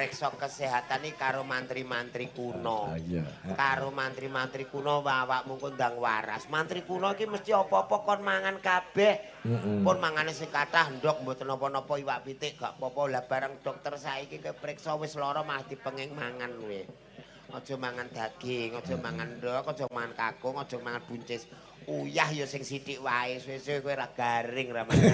Preksa kesehatan iki karo mantri-mantri kuno. Iya. Karo mantri-mantri kuno awakmu kondang waras. Mantri kuno iki mesti apa-apa kon mangan kabeh. Pun mangane sing kathah ndok mboten napa-napa iwak pitik gak apa-apa. Lah bareng dokter saiki kepreksa wis lara malah dipenging mangan kowe. Aja mangan daging, aja mangan ndok, aja mangan kakung, aja mangan buncis. Uyah ya sing sithik wae, suwe-suwe kowe ra garing ra mangan.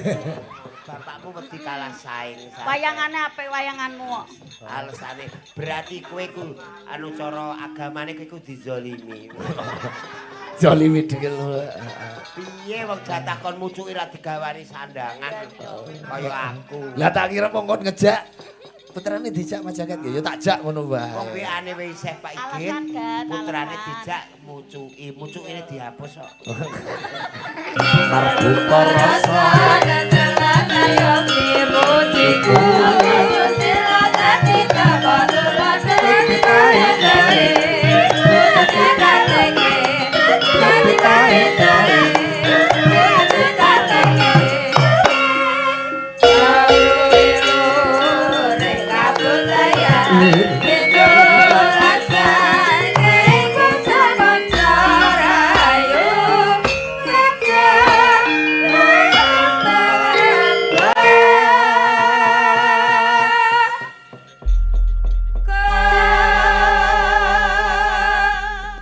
Bapakmu wedi kalah saing. Wayangane apik wayanganmu kok. Alasane berarti kowe ku anu cara agamane kowe ku dizalimi. Zalimi dhewe. Piye wong jatah kon mucuki ra digawani sandangan kaya aku. Lah tak kira wong kon ngejak putrane dijak Mas Jagat ya tak jak ngono wae. Wong WA-ne wis isih Pak Igit. Putrane dijak mucuki, mucukine dihapus kok. Marbuka rasa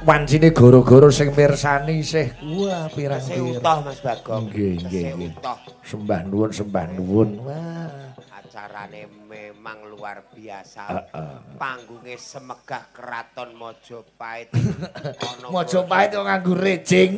Wancine goro-goro sing mirsani isih wah pirang-pirang. Tesih utuh Mas Bagong. Nggih, nggih. Sembah nuwun, sembah nuwun. Wah, acarane memang luar biasa. Panggungnya semegah keraton Majapahit. Majapahit kok nganggo rejing.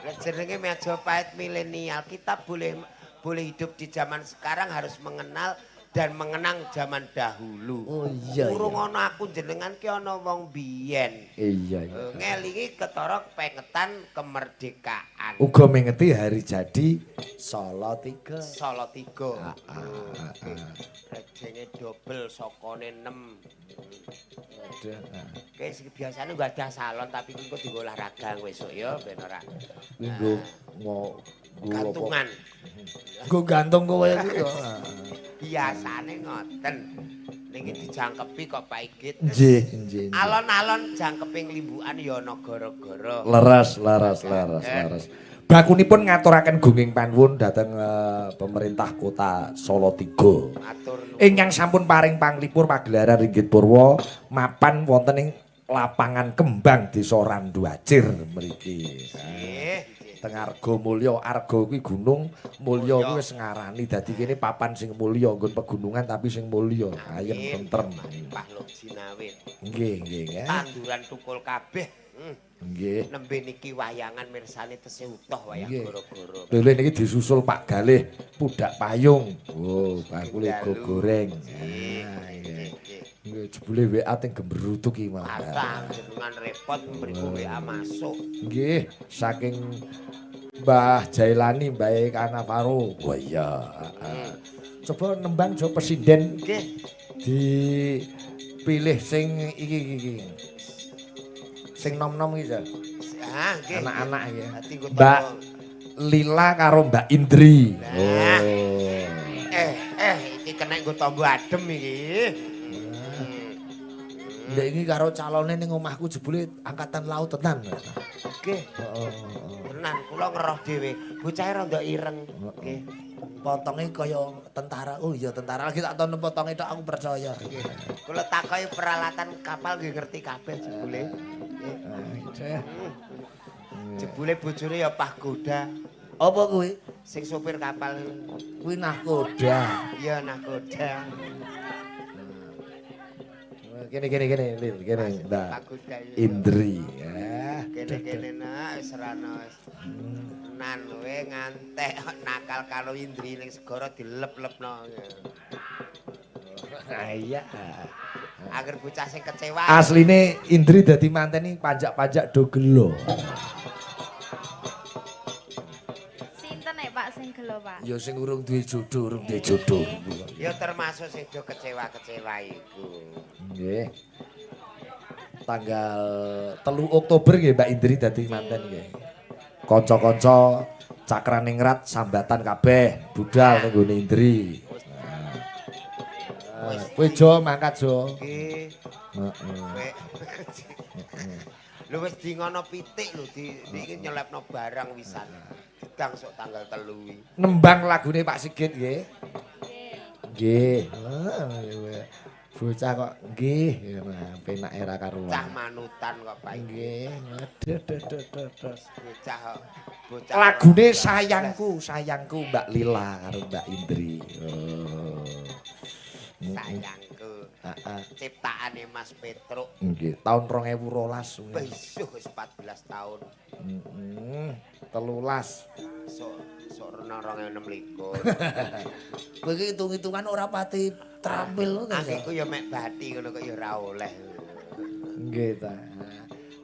Lah jenenge Majapahit milenial. Kita boleh hidup di zaman sekarang harus mengenal dan mengenang zaman dahulu. Oh iya. Urung ana aku jenengan ki ana wong biyen. Iya iya. Ngelingi ketara pengetan kemerdekaan. Uga mengeti hari jadi Solo 3. Solo 3. Rejenge dobel sokone 6. Waduh. Oke, biasane nggo ada salon tapi engko dienggo olahraga esuk ya ben ora. Nggo ngo gantungan. Nggo gantung kowe iki ya. Biasane ngoten. Niki dijangkepi kok Pak Igit. Nggih, nggih. Alon-alon jangkepi nglimbukan ya ana gara-gara. Leres, leres, leres, leres. Bakunipun ngaturaken gunging panuwun dhateng pemerintah kota Solo 3. Ingkang sampun paring panglipur pagelaran Ringgit Purwa mapan wonten ing lapangan Kembang Desa Randuacir mriki. Nggih. Teng Argo Mulya, Argo kuwi gunung, Mulya kuwi wis ngarani dadi kene papan sing mulya, nggon pegunungan tapi sing mulya, ayem tentrem. Pahlo jinawit. Nggih, nggih. Tanduran tukul kabeh. Nggih. Nembe niki wayangan mirsani tesih utuh wayang goro-goro. Lha niki disusul Pak Galih Pudak Payung. Oh, bakule go goreng. Nggih. Nggih, jebule WA teng Gemberutuk iki malah. Kathah jenengan repot mriku WA masuk. Nggih, saking Mbah Jailani, Mbah Kanavaro. Wah iya. Coba nembang jo presiden. Nggih. Dipilih sing iki iki. Sing nom-nom iki, Ah, nggih. Anak-anak iki. Mbak Lila karo Mbak Indri. Oh. Iki kena nggo tombo adem iki. Ndek iki karo calone ning omahku jebule angkatan laut tenan. Nggih. Heeh. Tenan kula ngeroh dhewe. Bocahe rada ireng. Nggih. Potonge kaya tentara. Oh iya tentara. Lagi tak tonton potonge tok aku percaya. Nggih. Kula takoki peralatan kapal nggih ngerti kabeh jebule. Nggih. Jebule bojone ya pahgoda. Apa kuwi? Sing sopir kapal. Kuwi nahkoda. Iya nahkoda. Kene kene kene Lil, kene Mbak Indri. Kene kene nak wis rano wis. Tenan kowe ngantek nakal karo Indri ning segara dilep-lepno. Iya. Angger bocah sing kecewa. Asline Indri dadi manten iki panjak-panjak do gelo. Sinten nek Pak sing gelo, Pak? Ya sing urung duwe jodoh, urung duwe jodoh. Ya termasuk sing do kecewa-kecewa iku. Nggih. Tanggal 3 Oktober nggih Mbak Indri dadi manten nggih. Kanca-kanca Cakraningrat sambatan kabeh budal ning nggone Indri. Kowe jo mangkat jo. Nggih. Heeh. Lho wis di ngono pitik lho di iki nyelepno barang wisan. Didang sok tanggal 3 iki. Nembang lagune Pak Sigit nggih. Nggih. Nggih. Bocah kok nggih, penake ra karuan. Cah manutan kok Pak. Nggih. Aduh duh duh duh. Bocah bocah. Lagune sayangku, sayangku Mbak Lila karo Mbak Indri. Oh. Sayangku. Heeh. Ciptaane Mas Petruk. Nggih, taun 2012. Besok wis 14 tahun. Heeh. 13. Sok sok 2026. Kowe iki hitung-hitungan ora pati terampil to. Aku ya mek bati ngono kok ya ora oleh. Nggih ta.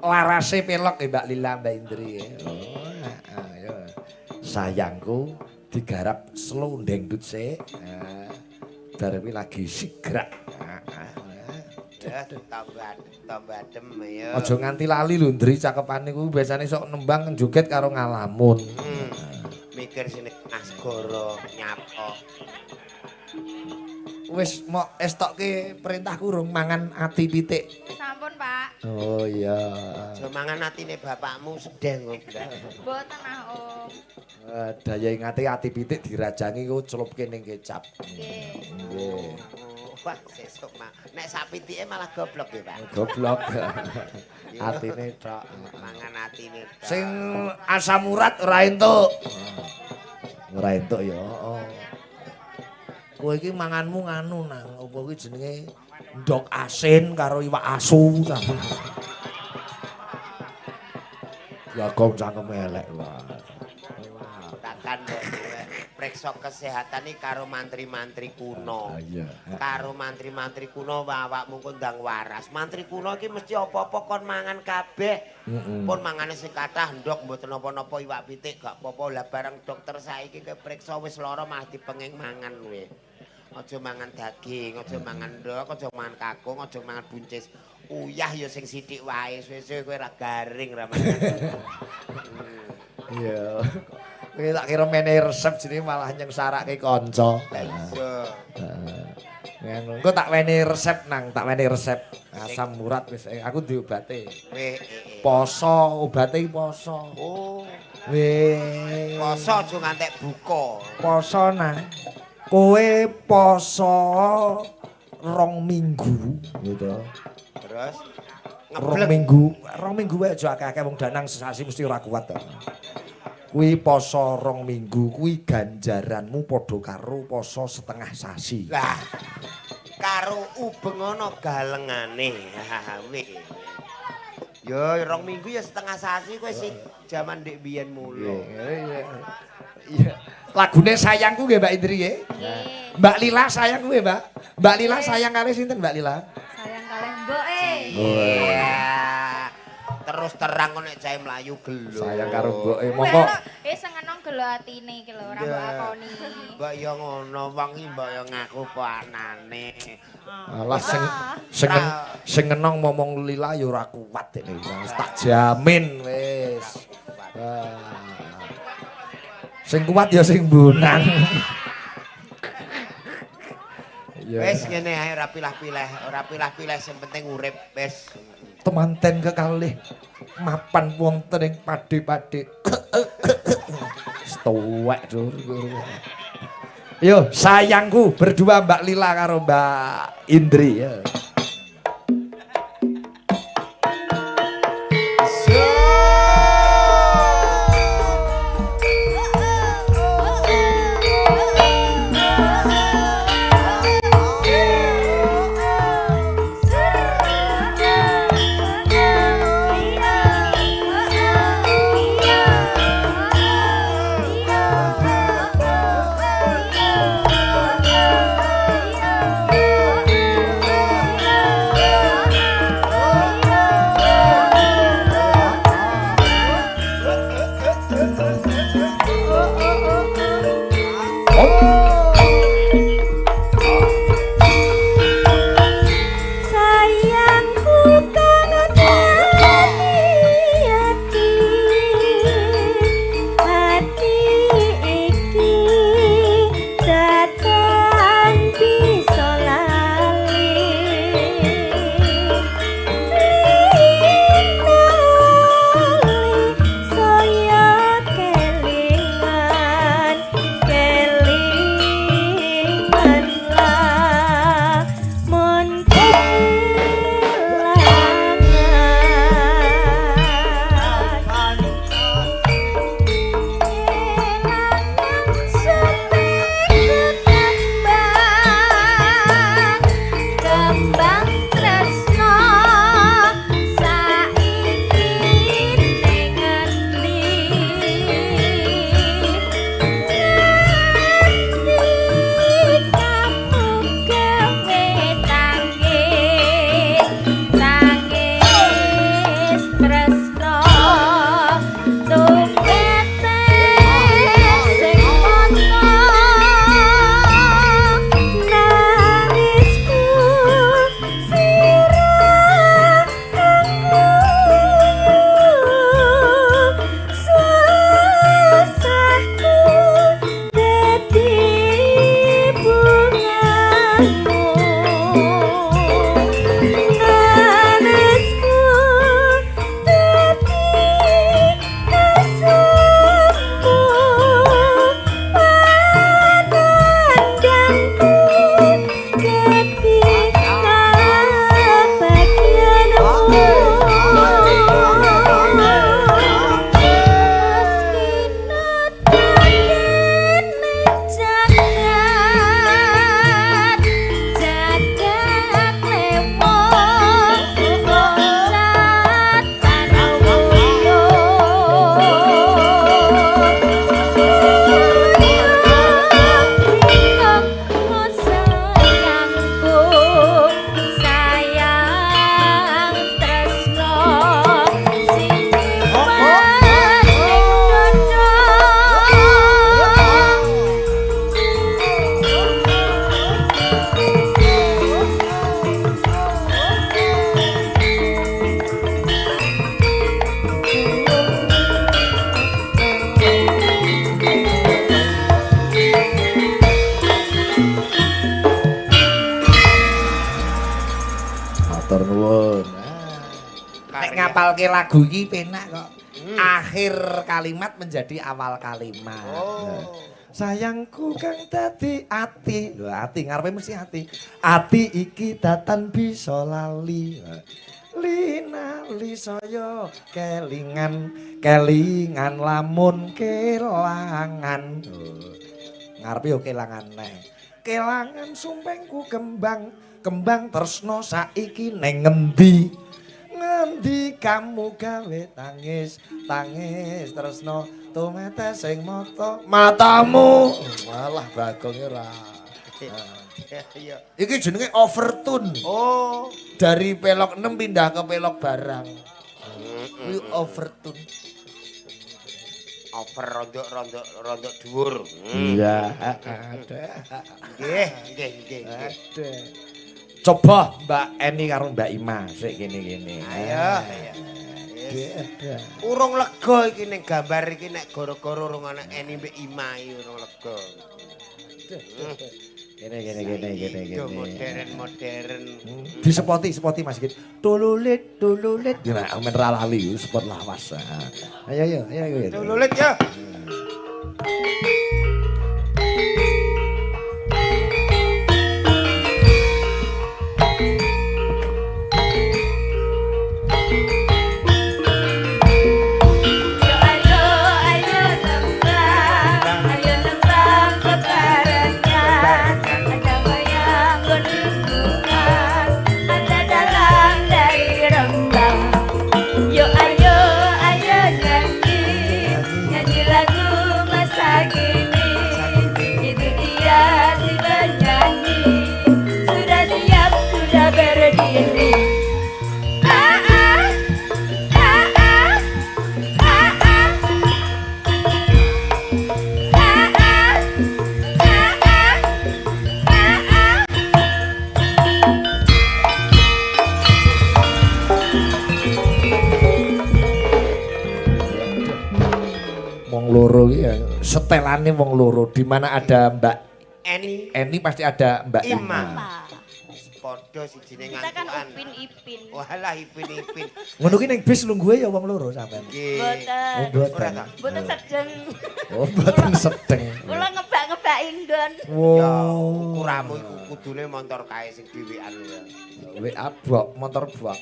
Larase pelok nggih Mbak Lila Mbak Indri. Oh, ayo. Sayangku digarap slow ndengdut sik. Bar kuwi lagi sigrak. Ya tambah tambah adem ya. Aja nganti lali lho Ndri cakepane kuwi biasane sok nembang joget karo ngalamun. Mikir sini asgara nyapo. Wis mok estokke perintahku rung mangan ati pitik. Sampun, Pak. Oh iya. Aja mangan atine bapakmu sedeng kok. Mboten ah, Om. Daya ingate ati pitik dirajangi ku celupke ning kecap. Nggih. Nggih. Wah, sesuk mah. Nek sak pitike malah goblok ya, Pak. Goblok. Atine tok. Mangan atine tok. Sing asam urat ora entuk. Ora entuk ya. Heeh. Kowe iki manganmu nganu nang apa kuwi jenenge ndok asin karo iwak asu. Ya kok cangkeme elek wae. Takkan preksa kesehatan iki karo mantri-mantri kuno. Iya. Karo mantri-mantri kuno awakmu kondang waras. Mantri kuno iki mesti apa-apa kon mangan kabeh. Pun mangane sing kathah ndok mboten napa-napa iwak pitik gak apa-apa. Lah bareng dokter saiki ke preksa wis lara malah dipenging mangan kowe. Aja mangan daging, aja mangan ndok, aja mangan kakung, aja mangan buncis. Uyah ya sing sithik wae, suwe-suwe kowe ra garing ra mangan. Iya. Kowe tak kira menehi resep jenenge malah nyengsarake kanca. Lah iya. Heeh. Ngono. Engko tak wenehi resep nang, tak wenehi resep asam urat wis aku diobate. Weh, Poso, obate iki poso. Oh, Weh. poso aja ngantek buka. Poso nang. Kowe poso 2 minggu gitu. Terus Rong ngeblek minggu, 2 minggu wae aja akeh-akeh wong danang sesasi mesti ora kuat to. Kuwi poso 2 minggu kuwi ganjaranmu padha karo poso setengah sasi. Lah karo ubengono galengane. Weh. Yo 2 minggu ya setengah sasi kowe sing jaman ndek biyen mulo. Iya. Iya. Lagune sayangku nggih Mbak Indri nggih. Nggih. Mbak Lila sayangku nggih, Mbak. Mbak Lila sayang kalih sinten Mbak Lila? Sayang kalih mboke. Iya. Terus terang kok nek cahe mlayu gelo. Sayang karo mboke mongko. Sing ngenong gelo atine iki lho, ora mbok akoni. Mbok ya ngono, wong iki mbok ya ngaku apa anane. Alah sing ngenong momong Lila ya ora kuat dek wis tak jamin wis. Sing kuat ya sing bonang. Wis ngene ae ora pilah-pilih, ora pilah-pilih sing penting urip wis. Temanten kekalih mapan wonten ing padhe-padhe. Tuwek dur. Yo sayangku berdua Mbak Lila karo Mbak Indri ya. Yeah. nuwun. Nek ngapalke lagu iki penak kok. Akhir kalimat menjadi awal kalimat. Oh. Sayangku kang dadi ati. Lho ati ngarepe mesti ati. Ati iki datan bisa lali. Linali saya kelingan, kelingan lamun kelangan. Ngarepe yo kelangan neh. Kelangan sumpengku kembang, kembang tresno saiki neng ngendi? Ngendi kamu gawe tangis, tangis tresno tumetes sing mata matamu. Malah Bagong ora. Iya. Iki jenenge overtune. Oh. Dari pelok 6 pindah ke pelok barang. Kuwi overtune. Over rondok dhuwur. Iya, ada. Nggih, nggih, nggih, nggih. Ada. Coba Mbak Eni karo Mbak Ima sik kene-kene. Ayo, ayo. Ada. Urung lega iki ning gambar iki nek gara-gara urung ana Eni mbek Ima iki urung lega. Kene kene kene kene kene. Modern-modern. Disepoti, sepoti Mas Git. Tululit, tululit. Gila, men ra lali spot lawas. Ayo ayo ayo ayo. Tululit ya. Wong loro iki ya, setelane wong loro di mana ada Mbak Eni, Eni pasti ada Mbak Ima. Ima. Padha sijine Kita kan ngantukan. Upin Ipin. Walah Ipin-ipin. Ngono ki ning bis lungguhe ya wong loro sampean. Nggih. Mboten. Oh, mboten. Ora ta? Mboten sedeng. Oh, mboten sedeng. Kula ngebak-ngebak inggon. Ya, Wow. ukuramu iku kudune montor kae sing dhewean ya. WA bok, motor bok.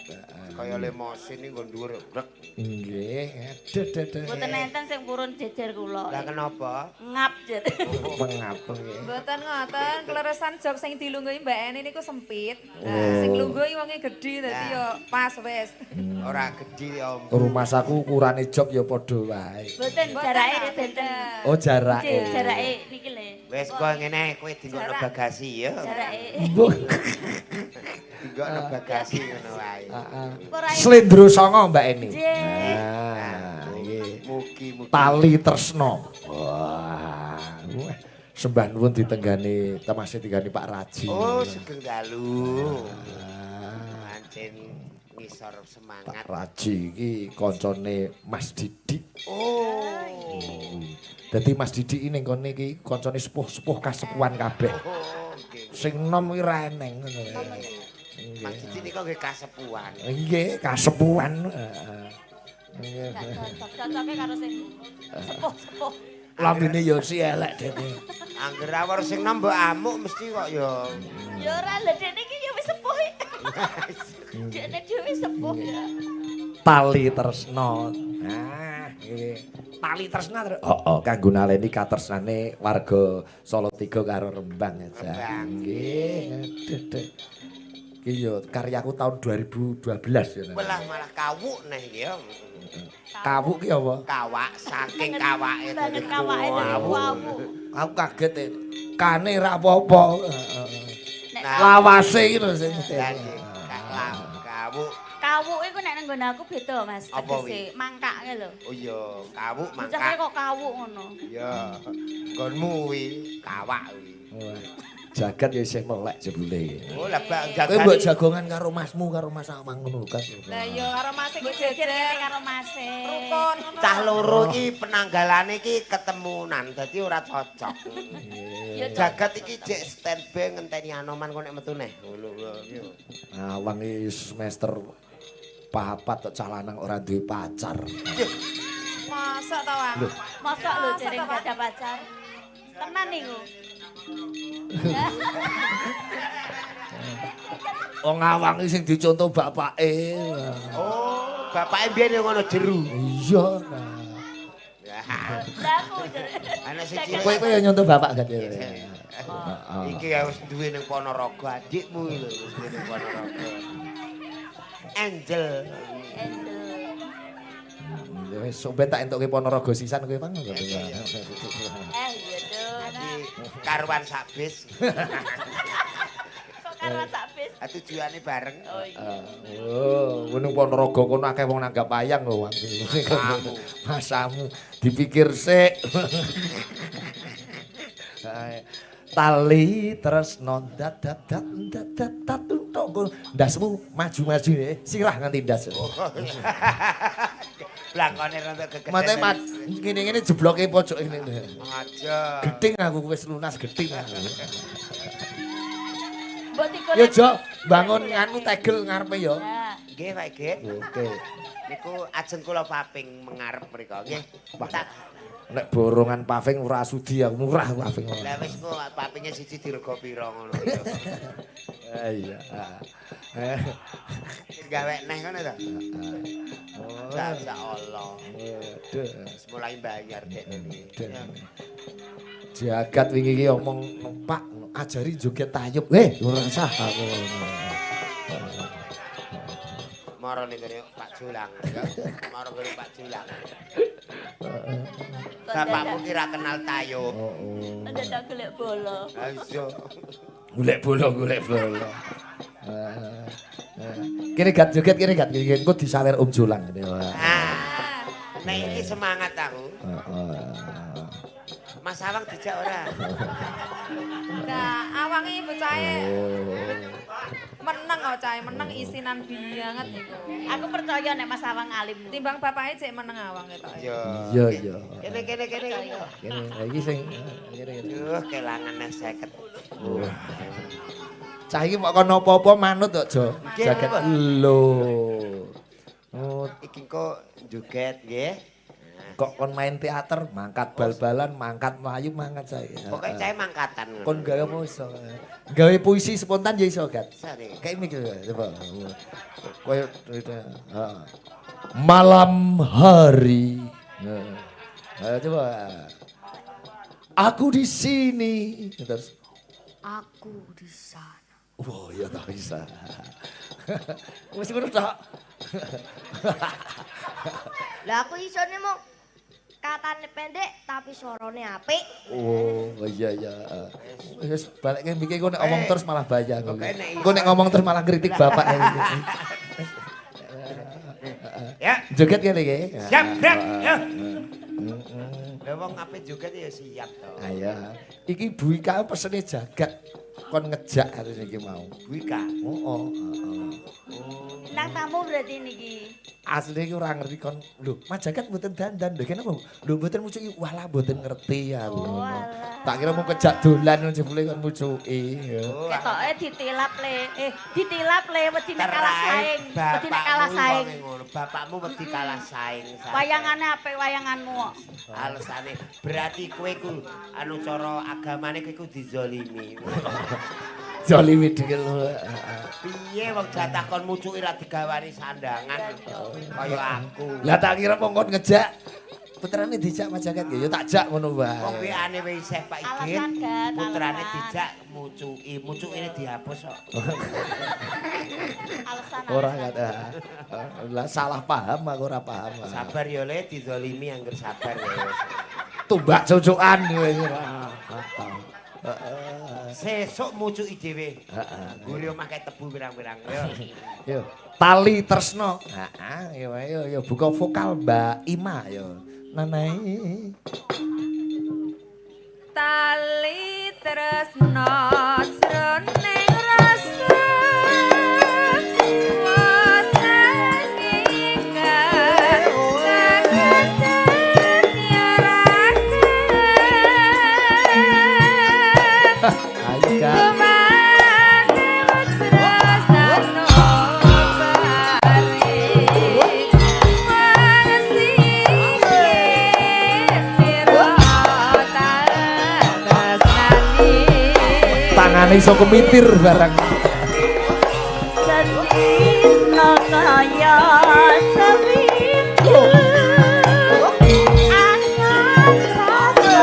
Kaya limosin iki nggon dhuwur. Rek. Nggih, aduh. Mboten enten sing purun jejer kula. Lah kenapa? Ngap jet. Pengapeng nggih. Mboten ngoten, kleresan jok sing dilungguhi Mbak Eni niku sempit. Nah, sing lungguhi wonge gedhi dadi yo pas wis. Ora gedhi ya. Om. Rumasaku ukurane jok ya padha wae. Mboten jarake benten. Oh, jarake. Jarake niki lho. Wis kok ngene kowe dinggokno bagasi ya. Jarake. Mbok. Dinggokno bagasi ngono wae. Ora Slendro songo Mbak Eni. Nggih. Nah, nggih. Mugi-mugi. Tali tresno. Wah. Sembah nuwun ditenggani temase tenggani Pak Raji. Oh, sugeng dalu. Ah, Pancen ngisor Pak semangat. Raji iki koncone Mas Didik. Oh. Dadi Mas Didik ini ning kene iki koncone sepuh-sepuh kasepuhan kabeh. Oh, nggih. Sing enom iki ra eneng ngono. Mas Didik nika nggih kasepuhan. Nggih, kasepuhan. Heeh. Nggih. Gak cocok, cocoke karo sing sepuh-sepuh. Lambene ya si elek dene. Angger awor sing nom mbok amuk mesti kok ya. Ya ora lho dekne iki ya wis sepuh. Dekne dhewe sepuh ya. Tali tresno. Nah, iki. Tali tresna. Heeh, kanggo naleni katresnane warga Salatiga karo Rembang aja. Rembang. Nggih. Aduh. Iki yo karyaku tahun 2012 ya. Welah malah kawuk neh iki ya. Kawuk ki apa? Kawak saking kawake Banget kawake dadi wawuk. Aku kaget e. Kane ra apa-apa. Heeh. Nek Nah. Lawase iki lho sing Lah nggih, kawuk. kawuk iku nek nang nggon aku beda Mas. Apa Tegese mangkake lho. Oh iya, kawuk Bocah mangkak. kok kawuk ngono. Iya. Nggonmu kuwi kawak kuwi. Wah. Jagat ya isih melek jebule. Oh, lah bak Kowe mbok jagat. jagongan karo masmu karo Mas Awang ngono lho kan. Lah iya karo Mas iki Mbok jejer jejer karo Mase. rukun ngono. Cah loro iki penanggalane iki ketemunan, dadi ora cocok. Ya Jagat iki jek standby ngenteni Anoman kok nek metu neh. Lho lho iya. Awang iki semester papat tok cah lanang ora duwe pacar. Mosok ta, Wang? Mosok lho dereng gak ada pacar. Tenan niku. Wong Awang iki sing dicontoh bapake. Oh, bapake mbiyen yo ngono jeru. Iya. Nah. Lah aku jere. Ana sing cilik. Kowe kowe ya nyontoh bapak kan ya. Iki ya wis duwe ning Ponorogo adikmu iki lho wis duwe ning Ponorogo. Angel. Angel. Ya wis sok ben tak entuke Ponorogo sisan kowe Bang. Eh iya tuh. Iki karuan sak bis. Kok karuan sak bis. Tujuane bareng. Oh iya. Oh, gunung Ponorogo kono akeh wong nanggap wayang lho, Wang. Masamu. Masamu dipikir sik. Tali tresno dat dat dat dat dat dat tok ndasmu maju-maju ya, sirah nganti ndas. Blangkone rada kegedean. Mate ngene-ngene jebloke pojok ngene. Aja. Geting aku wis lunas geting aku. Mbok digolek. Ya Jo, bangun nganu tegel ngarepe ya. Nah, Nggih, Pak Git. Oke. Niku ajeng kula paping mengarep mriku nggih. Tak Nek borongan paving ora sudi aku murah paving. lah wis kok papinge siji dirego pira ngono. Iya. Gawe neh ngono to. Oh. Ya Allah. Waduh. Wis mulai bayar dek niki. Jagat wingi iki omong Pak ajari joget tayub. Eh, ora usah aku. Moro ning gone Pak Julang. Moro gone Pak Julang. Bapakmu kira kenal tayub. Oh. Dadak golek bola. Lah iya. Golek bola, golek bola. Kene gat joget kene gat kene engko disawer Om Julang ngene. Ah. Nek iki semangat aku. Heeh. Mas Awang dijak ora? Nah, Awang iki bocahe meneng kok cahe, meneng isinan banget iku. Aku percaya nek Mas Awang alim. Timbang bapake jek meneng Awang ketoke. Iya. Iya, iya. Kene kene kene. Kene iki sing kene kene. Duh, kelangan neh 50. Cah iki mok kono apa-apa manut kok, Jo. Jagat lho. Oh, Iki kok joget nggih. kok kon main teater, mangkat bal-balan, mangkat mlayu, mangkat saya. Pokoke cahe mangkatan. Kon gawe apa iso? Gawe puisi spontan ya iso, Gat. Sare. Kayak mikir coba. Koyo heeh. Malam hari. Ayo coba. Aku di sini. Terus Aku di sana. Wah, ya tak bisa. Wis ngono tok. Lah aku isone mung katane pendek tapi suarane apik. Oh, iya iya. Wis balik ke mikir engko nek ngomong terus malah bahaya aku. Pokoke nek Engko nek ngomong terus malah kritik bapak. Ya, Joget kene iki. siap, gerak. Ya. Lah wong ape joget ya siap to. Ayo. Iki Bu Ika pesene jagat kon ngejak harus iki mau. Bu Ika. Heeh, heeh. Bintang tamu berarti niki. Asline iki ora ngerti kon. Lho, Mas Jagat mboten dandan. Lho kenapa? Lho mboten mucuki. Walah mboten ngerti aku. Oh, alah. Tak kira mau kejak dolan jebule kon mucuki. Ya. Oh, Ketoke ditilap le. Eh, ditilap le wedi nek kalah saing. Wedi nek kalah saing. Bapakmu wedi kalah saing. Wayangane apik wayanganmu kok. Alasane berarti kowe ku anu cara agamane kowe ku dizalimi. Jolimi dhewe lho. Piye wong jatah kon mucuki ra digawani sandangan kaya aku. Lah tak kira mong kon ngejak putrane dijak Mas Jagat ya tak jak ngono wae. Wong WA-ne wis isih Pak Igit. Alasan, Gat, Putrane alasan. dijak mucuki, mucukine dihapus kok. Alasan. Ora alasan. kata. Lah salah paham aku ora paham. Sabar ya le dizalimi angger sabar ya. wis. Tumbak cucukan kowe. Sesuk mucuki dhewe. Guri omah kae tebu pirang-pirang yo. Yo, tali tresno. Heeh, yo yo yo buka vokal Mbak Ima yo. Nanai. Tali tresna jroning rasa Tangane iso kemitir barang. Sedina kaya seminggu angan rasa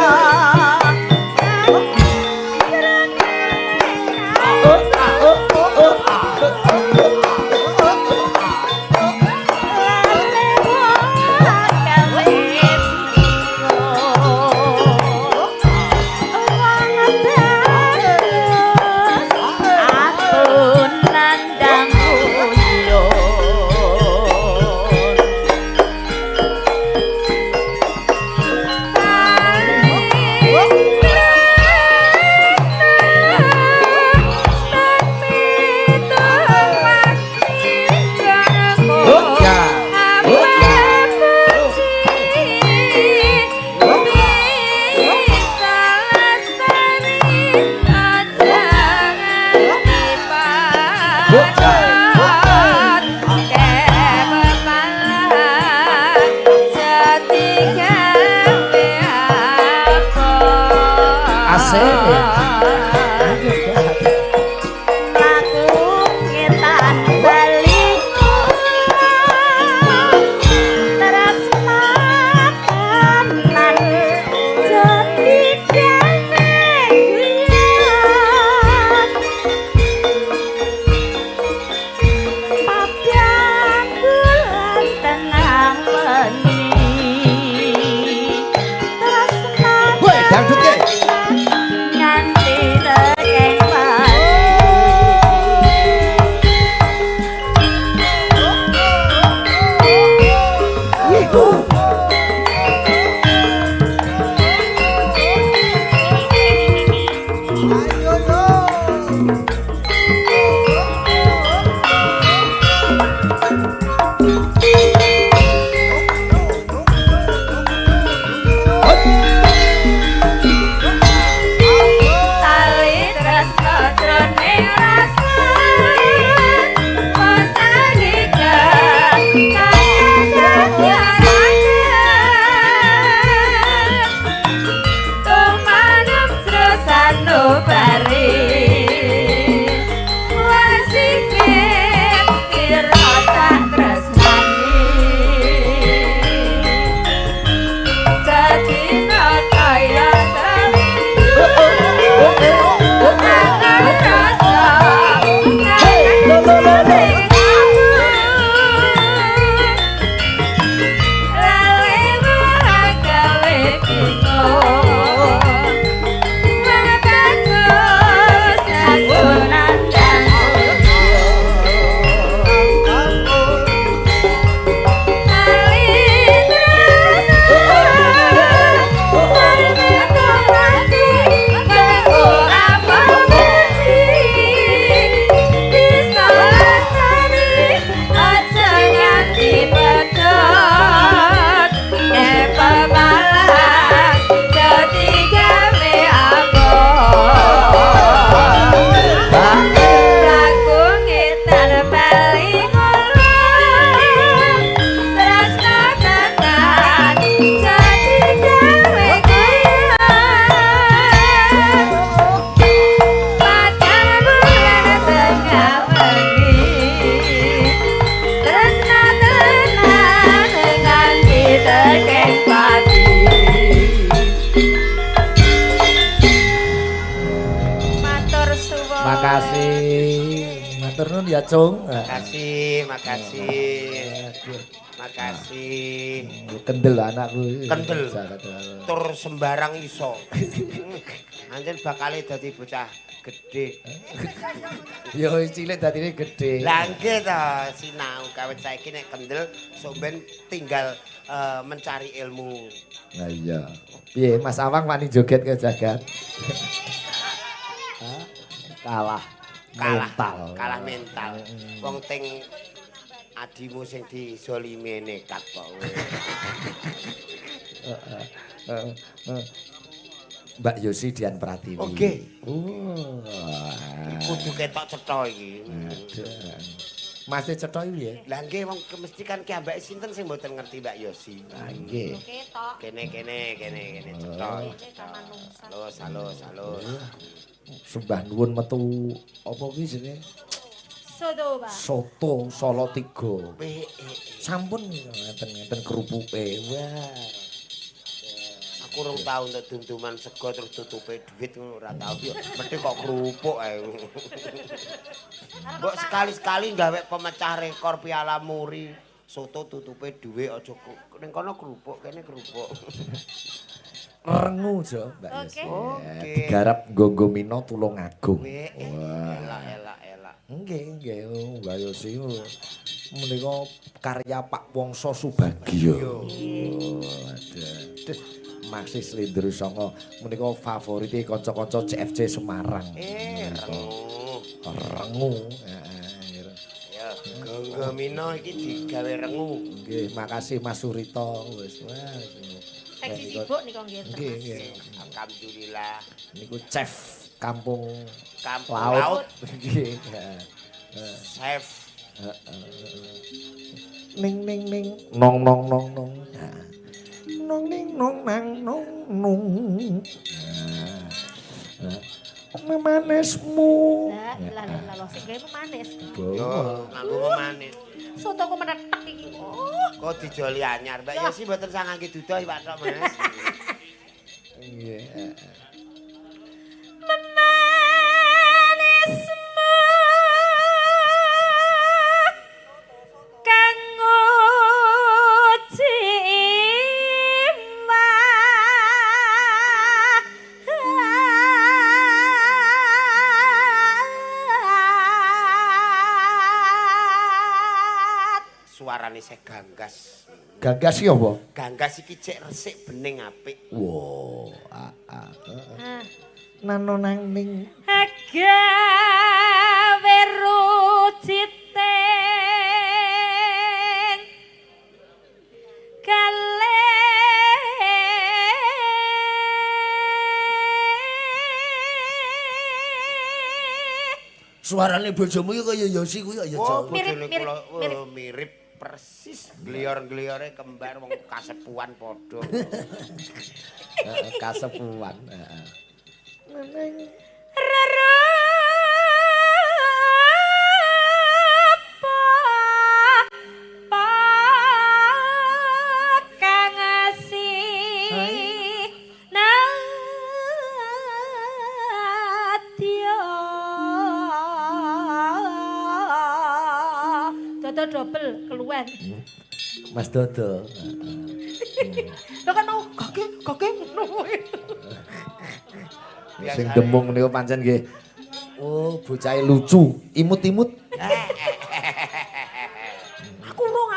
Makasih. Matur nuwun ya, Cung. Makasih, makasih. Makasih. Kendel anakku. Kendel. Tur sembarang iso. Anjen bakale dadi bocah gedhe. Ya wis cilik dadine gedhe. Lah nggih to, sinau kawit saiki nek kendel sok ben tinggal mencari ilmu. Lah iya. Piye Mas Awang wani joget ke jagat? Kalah Kalah mental. Kalah mental. Wong ting adimu sing dizolimi nekat kok. Mbak Yosi Dian Pratiwi. Oke. Oh. Kudu ketok cetha iki. Mas cetha iki piye? Lah nggih wong mesti kan ki ambake sinten sing mboten ngerti Mbak Yosi. Lah nggih. Ketok. Kene kene kene kene cetha. Halus halus halus. Sembah nuwun metu apa kuwi jenenge? Soto, Pak. Soto Solo 3. Sampun ngenten-ngenten kerupuke. Wah. Aku rong tau entuk dum-duman sego terus tutupe duit ngono ora tau yo. Mesti kok kerupuk ae. Mbok sekali-sekali gawe pemecah rekor Piala Muri. Soto tutupe dhuwit aja ning kono kerupuk kene kerupuk. Rengu jo Mbak Yosi. Oke. Digarap Gonggo Mino Tulungagung. Wah. Elak elak elak. Nggih nggih Mbak Yosi menika karya Pak Wongso Subagio. Aduh. Maxi Slendro Songo menika favorite kanca-kanca CFC Semarang. Rengu. Rengu. Heeh. Ya, Gonggo Mino iki digawe rengu. Nggih, makasih Mas Surito wis. Wah. Seksi sibuk nika nggih. Nggih, nggih. Alhamdulillah. Niku chef kampung Kampung laut. Nggih. Heeh. Chef. Ning ning ning nong nong nong nong. Nong ning nong nang nong nong. Memanesmu. Lah lah lah sing gawe memanis. Yo, nganggo memanis. Sotoku menetek iki. Oh. Kok dijoli anyar. Mbak Yosi mboten sang ngangge duda iwak tok, Mas. Nggih. Memanismu kang uji iman. Suarane seh ganggas. Ganggas iki apa? Ganggas iki cek resik bening apik. Wo, ah. Nano nang ning gawe ruciteng kalih. Suarane bojomu iki kaya Yosi kuwi ya Oh, Mirip, bojone mirip, kula mirip. oh, mirip persis. Glior-gliore kembar wong kasepuhan padha. Kasepuhan. Heeh. Neneng Rerupa kang asih nadya. Dodo dobel keluwen. Mas Dodo. Lho kan mau kake kake ngono kuwi. Sing demung niku pancen nggih. Oh, bocahe lucu, imut-imut. Aku rong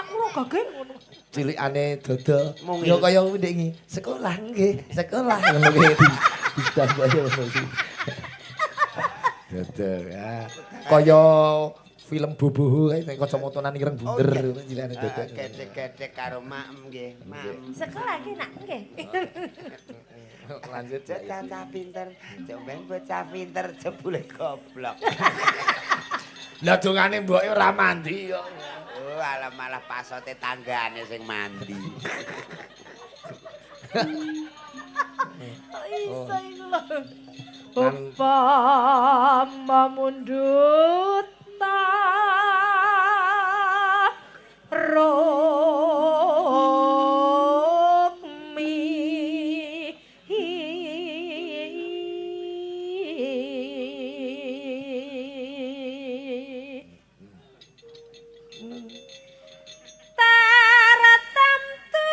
kake ngono. Cilikane Dodo. Mungil. Ya kaya ndek iki, sekolah nggih, sekolah ngono kuwi. Ditambahi ngono kuwi. Dodo ya. Kaya film Boboho kae nek kacamatanan ireng bunder ngono cilikane Dodo. Gedhek-gedhek karo maem nggih, maem. Sekolah ki nak nggih. Lanjut. Bocah pinter, jomben bocah pinter jebule goblok. Lah dongane mboke ora mandi kok. Oh, alah malah pasote tanggane sing mandi. Kok iso iku lho. Lan- Upama mundut rukmi Taratamtu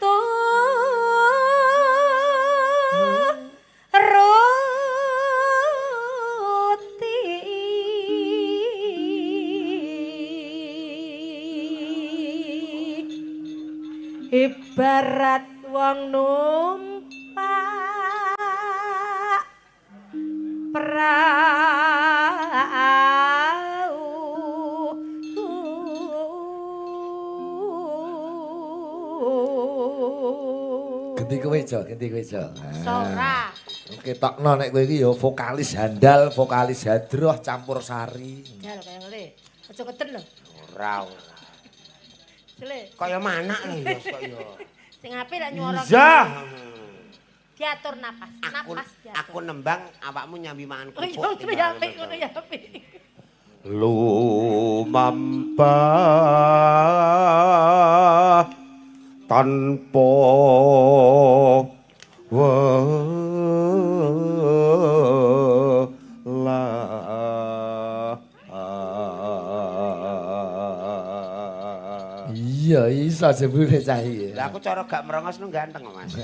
tu ruti ibarat Wong numpak prau. Ganti kowe, Jo, ganti kowe, Jo. Sora. Ketokno nek kowe iki ya vokalis handal, vokalis hadroh campur sari. Jal kaya ngene. Aja keden lho. Ora ora. Jele, Kaya manak lho ya kok ya. sing apik lek nyuara. Iya. Diatur napas, Aku napas diatur. aku nembang awakmu nyambi mangan Oh iya, kerupuk. ngono ya apik, ngono ya apik. Lumampah tanpa welah. Iya, iso jebule cah iki. Lah aku cara gak merongos nu ganteng kok, Mas.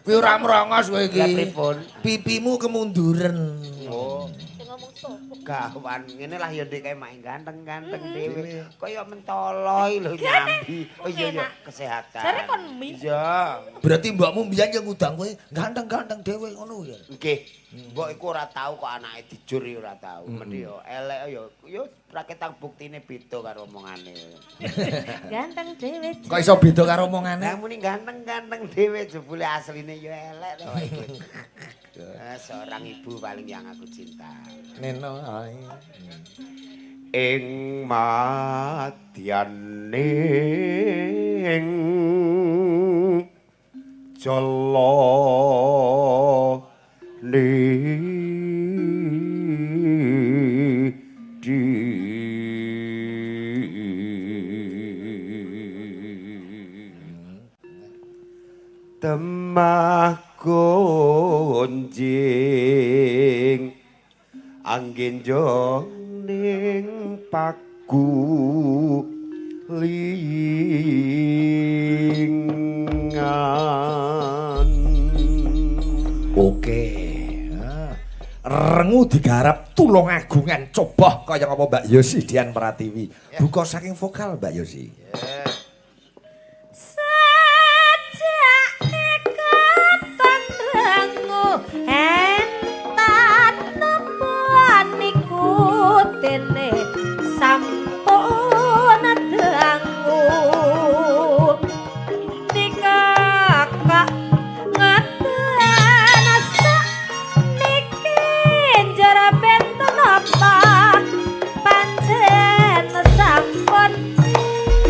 Kowe ora merongos kowe iki. Lah pripun? Pipimu kemunduren. Oh, Sing ngomong sapa? gawan ngene lah ya ndek kae mak ganteng-ganteng dhewe. Kaya mentoloi lho nyambi. Oh iya iya, kesehatan. Jare kon mie. Iya. Berarti mbokmu mbiyen yo ngundang kowe ganteng-ganteng dhewe ngono ya. Nggih. Mbok iku ora tau kok anake dijur ya ora tau. Mesti yo elek yo yo raketang buktine beda karo omongane. Ganteng dhewe. Kok iso beda karo omongane? Lah muni ganteng-ganteng dhewe jebule asline yo elek to iki. Seorang ibu paling yang aku cinta. Neno ae. Ing madyaning jala nidi temah gonjing anggen ning pagu lingan. Oke. Ah. Rengu digarap tulung agungan coba kaya ngapa Mbak Yosi Dian Pratiwi. Buka saking vokal Mbak Yosi. Sajake katon rengu entan napa niku dene sampun dangu dikakak ngaten sak niki njara benten apa pancen sampun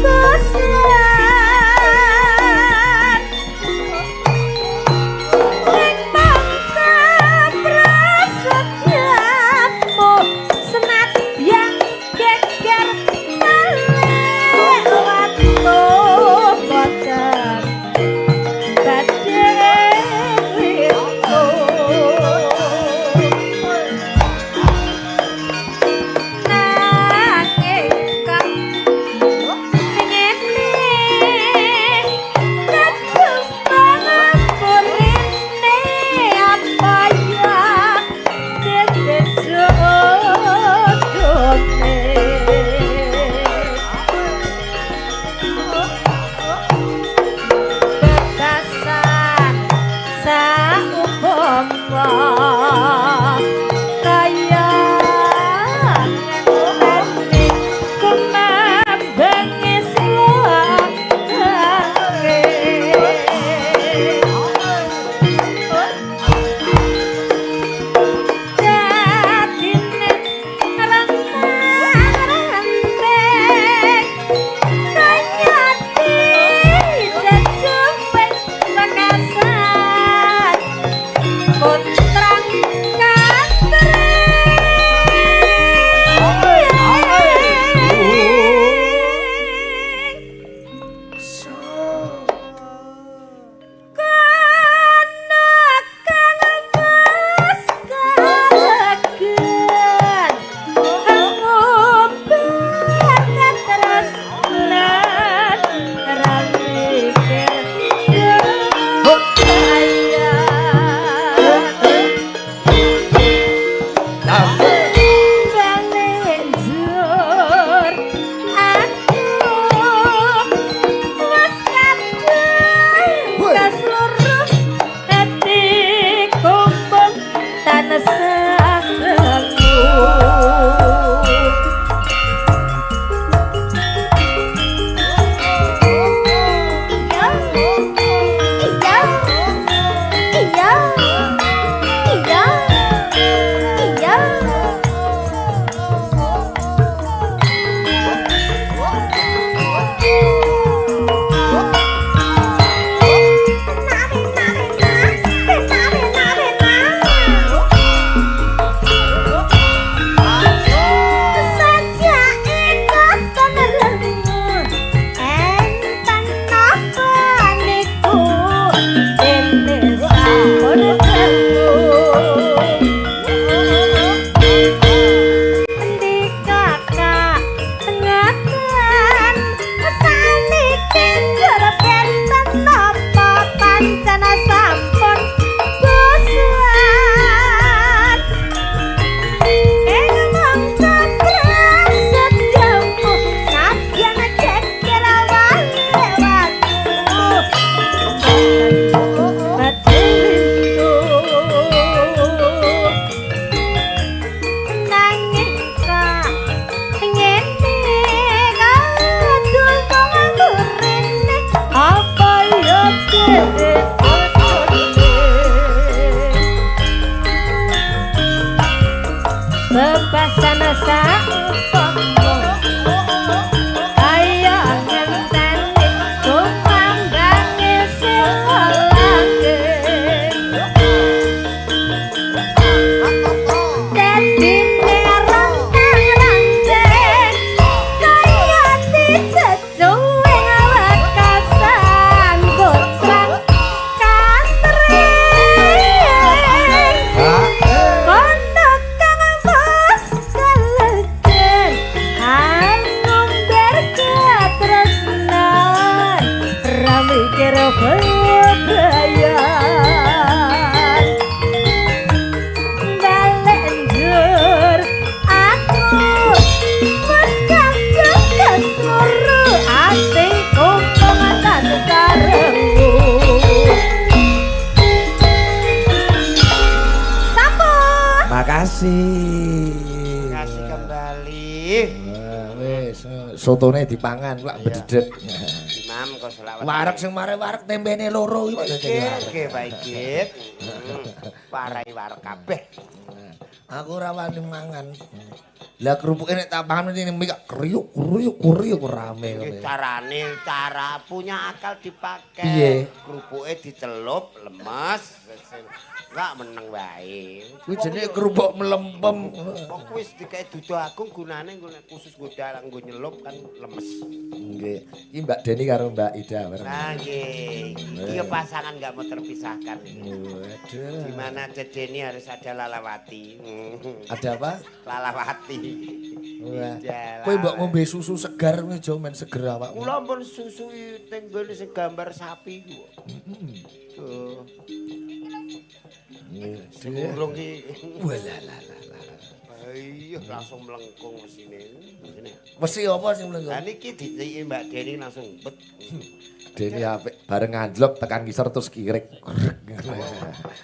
bosan ing mangka prasetyamu senadyan geger malih watu boten badhe nanging kang ngene kadung pangapurine apa ya dene jodone betasan saupama kaya ngenteni kumambange slokake dadine rentang-renteng kaya dijejuping wekasan kontrang katring kana kang wis kalegen ngumbar katresnan ra mikir kaya balik njur aku wis kadung sarengmu. Iya. Iya. Iya. Iya. Iya. Sampun bosan ing mangsa prasetyamu nadyan ceker wali watu badhe lintu nanging ka ngene kadul wong mrene apa ya dhewe. Bebasan saumpama kaya ngenteni tumambange selake dadine rantang-ranting kaya dijejuwing wekasan gotrang katring. Kono kang wis kelegen angumbar katresnan ra mikir bebayan balik njur aku wis kadung kesluru atiku mung tansah sarengmu. Sampun. Makasih. Kasih kembali. Wah, wis sotone dipangan lak bededek. Imam kok selawat. Wareg sing mare wareg tempene loro iki Pak. Nggih, nggih, Pak Igit. Parai wareg kabeh. Aku ora wani mangan. Lah kerupuke nek tak pangan mesti ning kok kriuk kriuk kriuk rame Iki ngene. carane cara punya akal dipakai. Piye? Kerupuke dicelup lemes. Enggak meneng wae. Kuwi jenenge kerupuk melempem. Wong kuwi wis dikek dudu agung gunane nggo nek khusus nggo dalang nggo nyelup kan lemes. Nggih. Iki Mbak Deni karo Mbak Ida bareng. Nah nggih. Iki ya pasangan enggak mau terpisahkan. Waduh. Di mana ada Deni harus ada Lalawati. Ada apa? Lalawati. Wah. Ida, Kowe mbok ngombe susu segar kuwi aja men seger awakmu. Kula pun susui teng nggone sing gambar sapi ku. Tuh, sing urung ki. Walah lah lah lah. Iya, langsung melengkung mesine. Mesine. Mesti apa sing mlengkung? Lah niki diciki Mbak Deni langsung bet. Deni apik bareng ngandlok tekan ngisor terus kirik.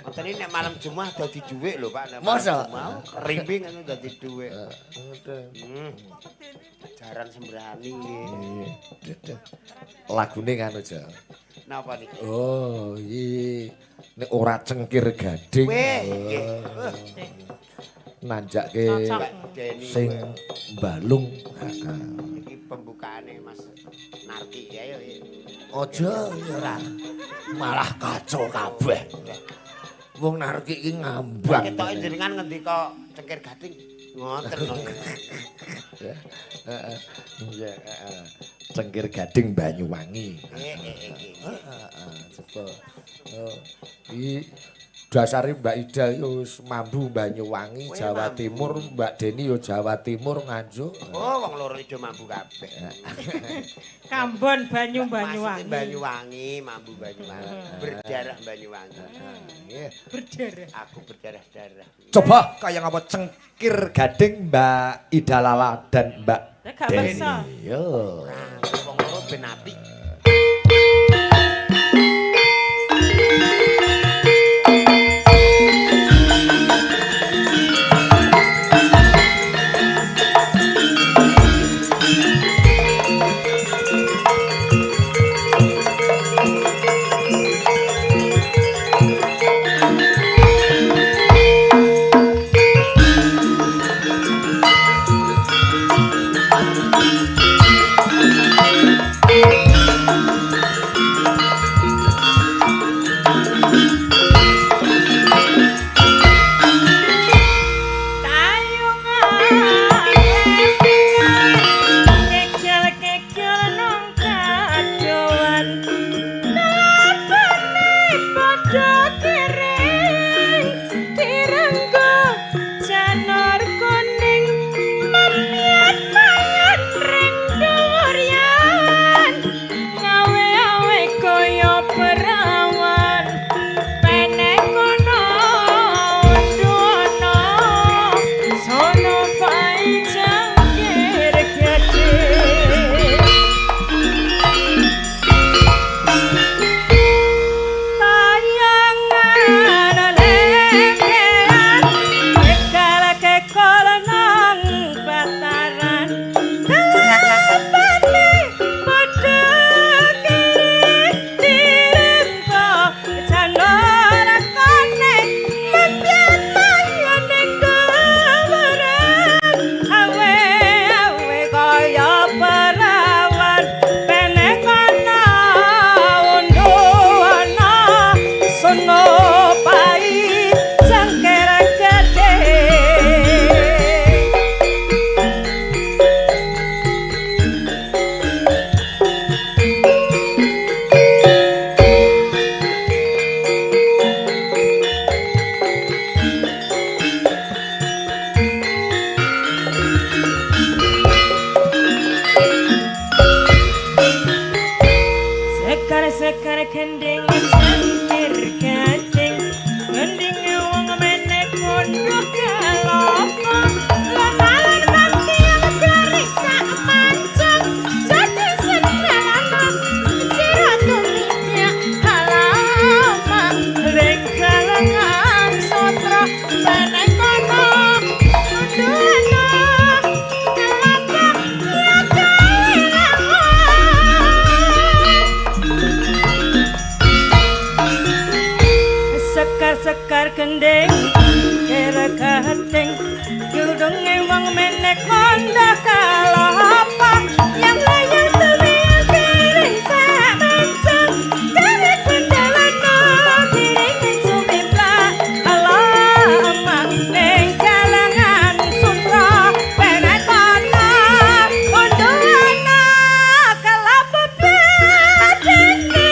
Ngoten iki nek malam Jumat dadi dhuwit lho Pak. Nek malam Masa? Jumat rimbing ngono dadi dhuwit. Jaran sembrani nggih. Lagune ngono aja. Napa niki? Oh, iki nek ora cengkir gading. Weh, nggih. Nanjake Mbak Deni sing balung. Heeh. iki pembukaane Mas Narki ya yo. Aja ora. Malah kacau kabeh. Wong Narki iki ngambang. Ketoke jenengan ngendika cengkir gading ngoten lho. Heeh. Iya, heeh. Cengkir gading Banyuwangi. Nggih, nggih. Heeh, coba. Oh, iki dasare Mbak Ida iki wis mambu Banyuwangi, Weh, Jawa mambu. Timur, Mbak Deni yo Jawa Timur Nganjuk. Oh, wong loro iki mambu kabeh. Kambon banyu Maksudnya Banyuwangi. Banyuwangi, mambu Banyuwangi, berdarah Banyuwangi. Nggih. Berdarah. Aku berdarah-darah. Coba kaya ngapa cengkir gading Mbak Ida Lala dan Mbak Lah, gak Deni. perso. Yo. Nah, wong loro ben apik. Thank Sekar-sekar gending kira kating kudunge wong menek kondo kalapa yang layang tumiyang kiring sak mancung kare kendelano kiring sumiplak alama ning kalangan sutra penek kono unduhana kalapa bladene.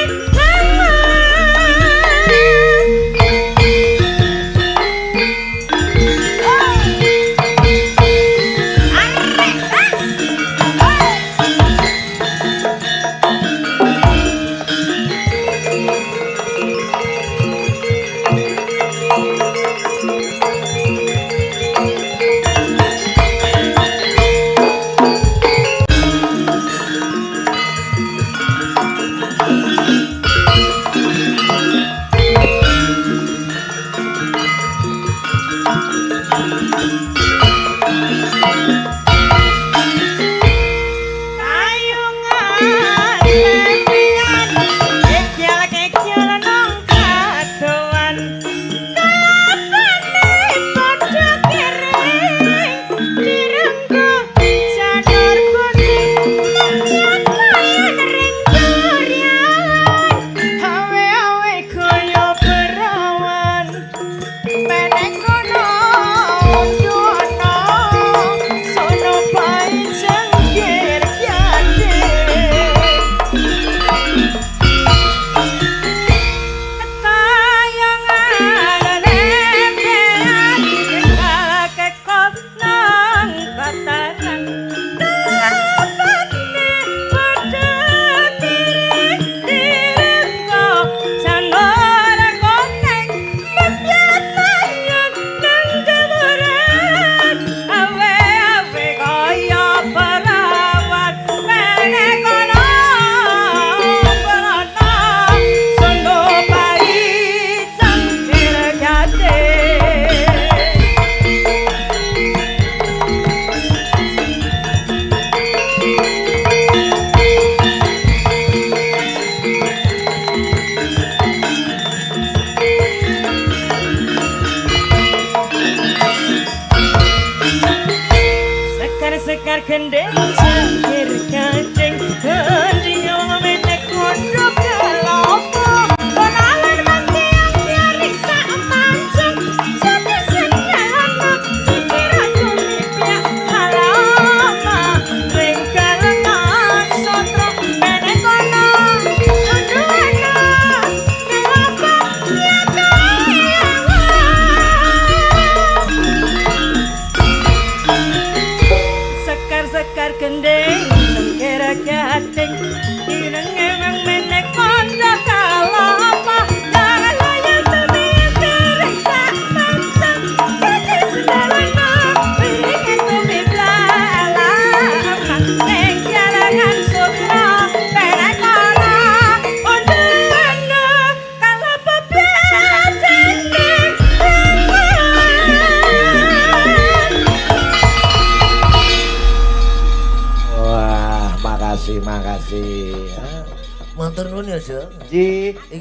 Sekar gendeng cangkir kancing gending wong menek kondo kelopo kenalan mati yang sak mancung jadi senyalana cicira tumipya halama ring kalengan sotro menek kono unduhana kelopo ya. Sekar gendeng cengkir gading irenge wong menek kondo kalapa jangan layang tumiyang kiring sak mancung jadi sendalana piringe tumiblak alama ning jalangan sutra penek kono unduhana kalapa bladene. Wah, makasih, makasih. Matur nuwun ya, Jeng. Nggih. Iki